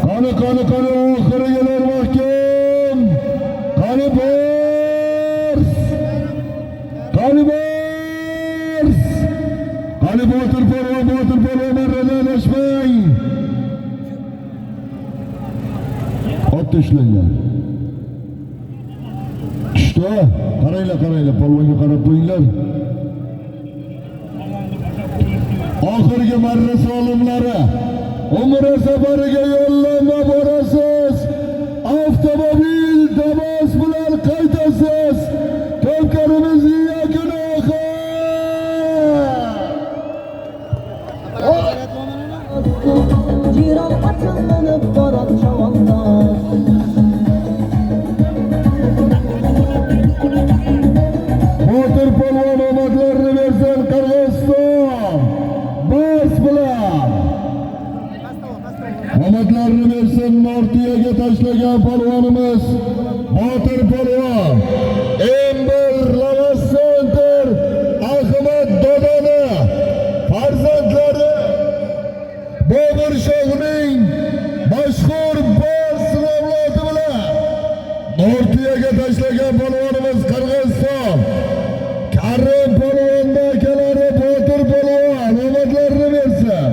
Qani, qani, qani, oxiriga mahkam. Qani bors. Qani bors. Qani Botir polvon, Botir polvon, marradan adashmang. Ot tashlanglar. Tushdi. Qaranglar, qaranglar, polvonga qarab qo'yinglar. Oxirgi marra solimlari. Umra safariga yo'llanma borasiz. Avtomobil Damas bilan qaytasiz. To'pkarimizning yakuni oxir. Ciran atlanıp barat çavallar. Botir polvon omadlarini bersin Qirg'iziston. Bas bilan. Omadlarini bersin Nortiyaga tashlagan polvonimiz Botir polvon. M1 Lavas Center Ahmad dodoni farzandlari Bobur Shohning mashhur Bars avlodi bilan Nortiyaga tashlagan polvonimiz Qirg'iziston. Karim polvonni akalari Botir polvon omadlarini bersin.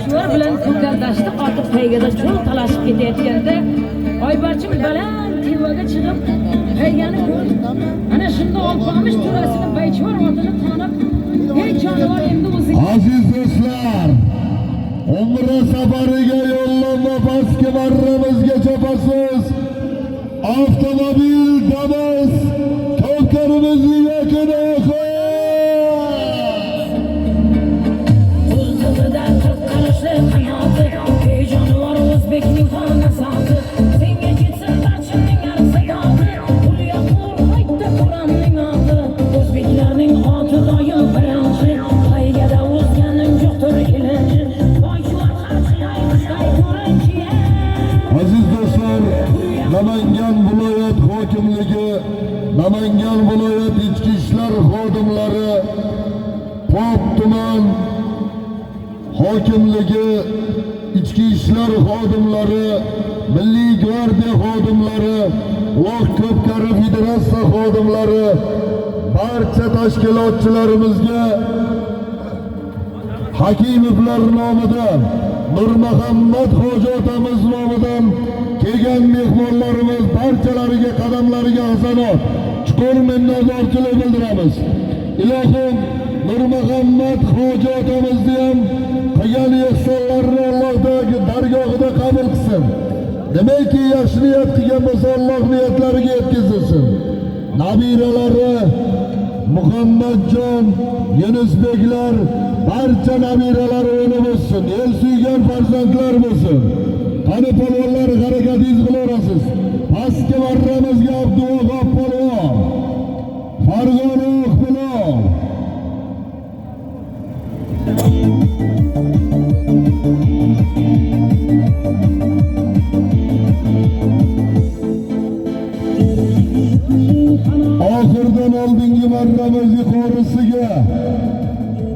Shular bilan ko'kar dashti qotib paygada cho'l talashib ketayotganda Oybarchin baland tevaga chiqib paygani ko'rdi. Ana shunda Olpomish to'rasini Baychvor otini tanib, "Ey jonivor, endi o'zing Aziz do'stlar, Umra safariga yo'llanma pastki marramizga chopasiz. Avtomobil Damas to'pkarimizning yakuni oxir. Qo'ltig'ida 40 qarishli qanoti, ey jonivor, o'zbekning xonasoti. Senga ketsin barchaning arsi dodi, Ulya qo'l qaytdi Turanning oti. O'zbeklarning oti doim birinchi, paygada o'zganing yo'qdir ilinji. Boychuvar qarshi qushday ko'rinchi. Aziz do'stlar, Namangan viloyat hokimligi, Namangan viloyat ichki ishlar xodimlari, Pop tuman hokimligi, ichki ishlar xodimlari, Milliy gvardiya xodimlari, Uloq ko'pkari federatsiya xodimlari, barcha tashkilotchilarimizga Hakimovlar nomidan, Nurmuhammad hoji otamiz nomidan kelgan mehmonlarimiz barchalariga qadamlariga hasanot, chuqur minnatdorchilik bildiramiz. Ilohim Nurmuhammad hoji otamizni ham qilgan ehsonlarini Alloh dargohida qabul qilsin. Demakki, yaxshi niyat qilgan bo'lsa, Alloh niyatlariga yetkazsin. Nabiralari Muhammadjon, Yunusbeklar, barcha nabiralari o'ni bo'lsin, el suygan farzandlar bo'lsin. Qani polvonlar, harakatingiz qilaverasiz. Pastki marramizga Abduvahhob polvon, Farg'ona Oqbuloq. Oxirdan oldingi marramiz yuqorisiga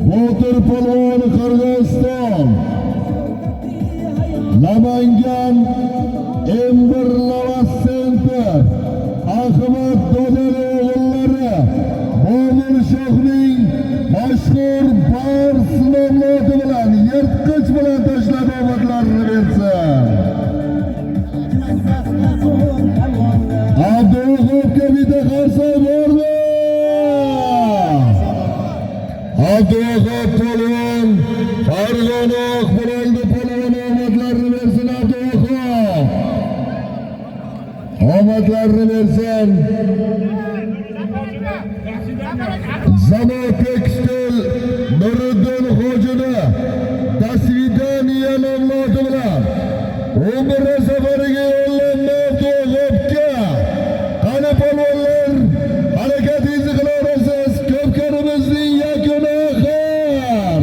Botir polvon Qirg'iziston, Namangan M1 Lavas Center Ahmad dodali o'g'illari Bobur Shohning mashhur Bars nomloti bilan yirtqich bilan tashlab omadlarini bersin. Abduvahhobga bitta qarsak bormi? Abduvahhob polvon Farg'ona Oqbuloldi polvon omadlarini bersin Abduvahhob. Omadlarini bersin. Zamo Tekstil Nuriddin Hojini Dasvidaniya nomloti bilan Umra safariga yo'llanma Abduvahhobga. Qani polvonlar, harakatingizni qilaverasiz. Ko'pkarimizning yakuni oxir.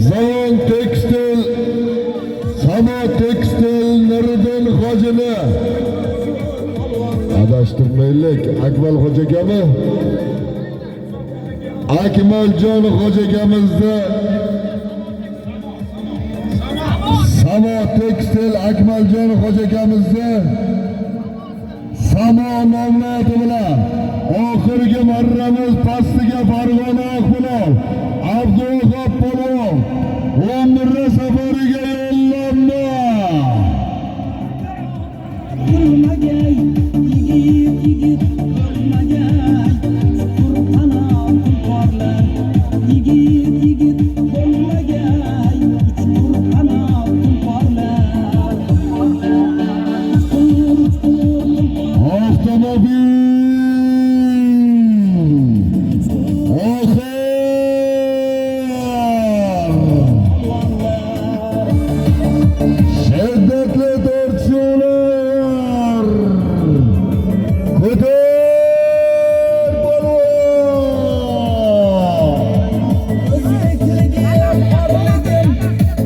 Zamon Tekstil, Samo Tekstil Nuriddin Hojini adashtirmaylik. Akmal Hoji akami? Akmaljon hoji akamizni Samo Tekstil Akmaljon hoji akamizni Samo nomli oti bilan oxirgi marramiz pastiga Farg'ona Oqbuloq Abduvahhab polvon umra safariga yo'llanma. Bo'lmagay yigit yigit bo'lmagay, chuqur qanot tulporlar. Yigit yigit bo'lmagay, uchqur qanot tulporlar. Uchqur uchqur tulpor. Avtomobil oxir shiddatli tortishuvlar. Ko'tar polvon. O'zbekligim, orligim,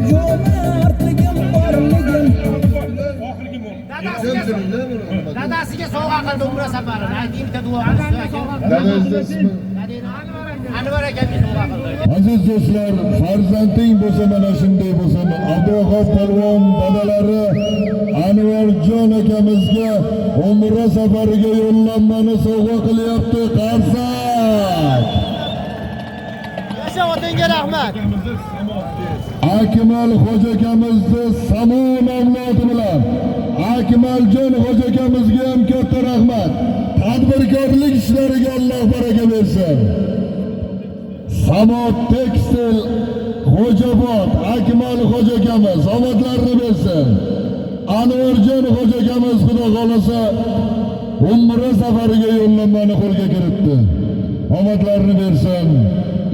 jo'mardligim, borligim. Dadasiga sovg'a qildi umra safarini. Ayting, bitta duo qilsin aka. Dadasiz ismi? Anvar akamga sovg'a qildi. Aziz do'stlar, farzanding bo'lsa mana shunday bo'lsa. Abduvahhab polvon dadalari Anvarjon akamizga umra safariga yo'llanmani sovg'a qilyapti. Qarsak. Yasha, otangga rahmat. Akmal hoji akamizni Samo nomli oti bilan Akmaljon hoji akamizga ham katta rahmat. Tadbirkorlik ishlariga Alloh baraka bersin. Samo Tekstil Xo'jabod Akmal hoji akamiz omadlarini bersin. Anvarjon hoji akamiz xudo xohlasa umra safariga yo'llanmani qo'lga kiritdi. Omadlarini bersin.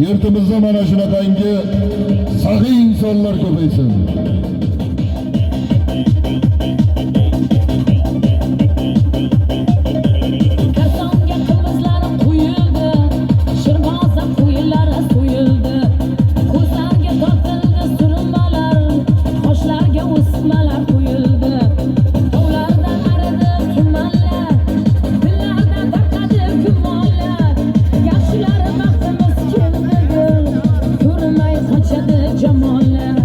Yurtimizda mana shunaqangi saxiy insonlar ko'paysin. Kazonga qimizlar quyildi, shirboza qo'yilari so'yildi. Ko'zlarga tortildi surmalar, qoshlarga o'smalar qo'yildi. Tovlardan aridi tumanlar, dillardan tarqadi gumonlar. Yaxshilar baxtimiz keldi, ko'rmay qochadi jamonlar.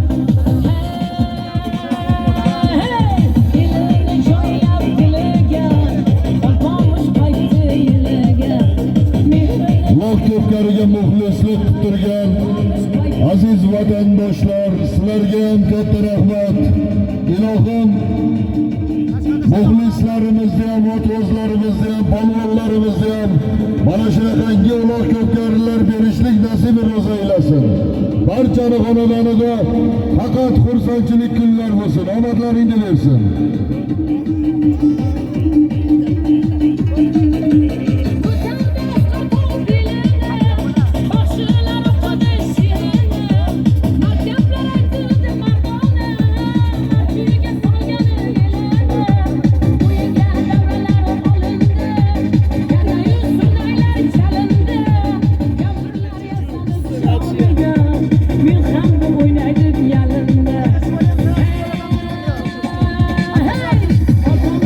Hey, dilini joylab diliga, Olpomish qaytdi yiliga. Mehrini Uloq ko'pkariga muxlislik qilib turgan aziz vatandoshlar, sizlarga ham katta rahmat. Ilohim muxlislarimizni ham, otvozlarimizni ham, polvonlarimizni ham mana shunaqangi uloq ko'pkarilar berishlik nasib ro'za aylasin. Barchani xonadonida faqat xursandchilik kunlar bo'lsin, omadlaringni bersin.